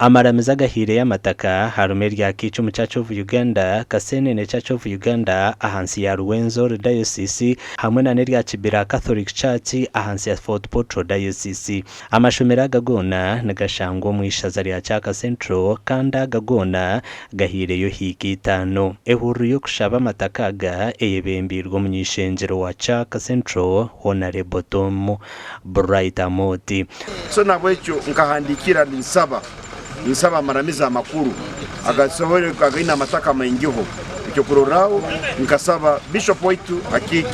Amaramizo agahaireyo amataka harimu erya Kiicumu Church of Uganda, Kasenene Church of Uganda ahansi ya Rwenzori Diocese hamwe na n'erya Kibira Catholic Church ahansi ya Fort Portal Diocese. Amashomero aga goona nigashangwa omu ishaza rya Kyaka Central kandi aga goona gahaireyo hiika itaano. Ehururu y'okushaba amataka aga eyebembeirwe omuny'eishengyero wa Kyaka Central, Honarebo Tom Bright Amooti. So nahabwekyo nkahandiikira ninsaba ninsaba amaramizo amakuru agasoboire againe amataka maingiho. Ekyokurorraho nkasaba Bishop waitu Akiiki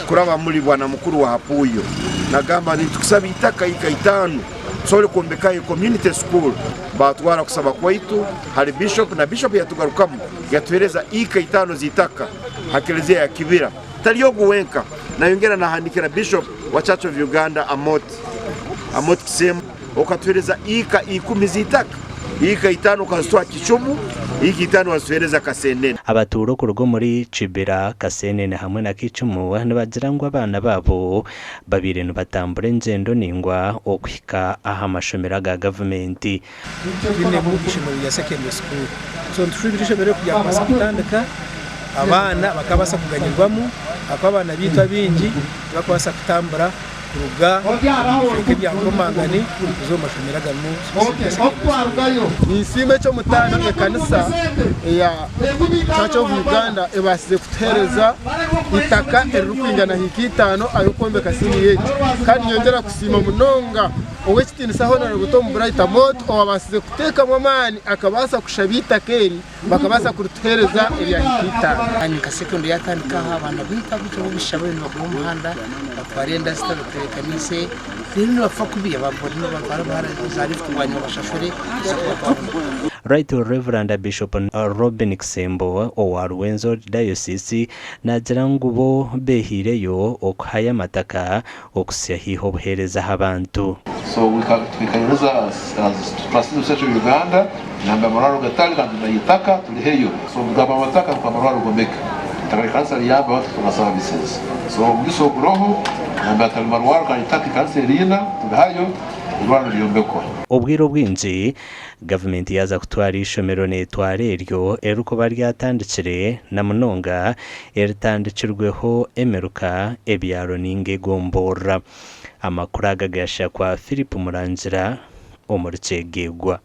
kuraba muli bwana mukuru wa Hapuuyo nagamba nitukusaba itaka ika itaano tusobole kwombekayo community school. Batwara kusaba kwaitu hali Bishop na Bishop yatugarukamu yatuhereza ika itaano z'itaka ha kelezia ya Kibira. Tari ogu wenka, nayongera nahandikira Bishop wa Church of Uganda Amooti Amooti Kisembo okatuhereza ika ikumi z'itaka, ika itaano okazitwaha Kicumu, ika itaano wazituhereza Kasenene. Abatuura okuruga omuri Kibira, Kasenene hamwe na Kicumu nibagira ngu abaana baabo babaire nibatambura engyendo naingwa okuhika aha mashomero aga gavumenti. Twinemu eishomero rya secondary school so nitushubira eishomero eri kugira kubaasa kutandika abaana bakabaasa kuganyirwamu ahakuba abaana baitu abaingi tibarikubaasa kutambura kuruga omu bicweka ebya Nkomangani kuza omu mashomero agarimu senior secondary school. Ninsiima eky'omutaano ekanisa eya Church of Uganda ebaasize kutuheereza eitaka eririkwingana hiika itaano ah'okwombeka siniya egi kandi nyongyera kusiima munonga Ow'ekitiinisa Hon. Tom Bright Amooti owabaasize kuteekamu amaani akabaasa kushaba eitaka eri bakabaasa kurituheereza erya hiika itaano. Kandi nka secondary yatandika aho abaana baitu abaishiki b'obushabe nibakuba omuhanda batwara enda zitabetebeekaniise reero nibafa kubi abagore nibabatwara abahara za lifuti bwanyima bashashure kuza kubatwara omu. Right Rev. Bishop Robin Kisembo owa Rwenzori Diocese naagira ngu bo beehaireyo okuhayo amataka Okuhitsya haihi obuheereza aha bantu. So we can twikanyiriza as as trustees of Church of Uganda namba amarwaro gatali kandi na itaka turiheyo so mugamba amataka ngu amarwaro gombeke itaka lye kanisa liyambe abantu kutunga services so omugisa oguroho namba hatali marwaro kandi itaka ekanisa eriina turihayo irwaro niryombekwa. Obwire obwingi, gavumenti yaaza kutwara eishomero neetwara eryo eririkuba ryatandikire na munonga eritandikirweho emiruka, ebyaro nainga egomborora. Amakuru aga gashakwa Philip Murangira omuri Kyegegwa.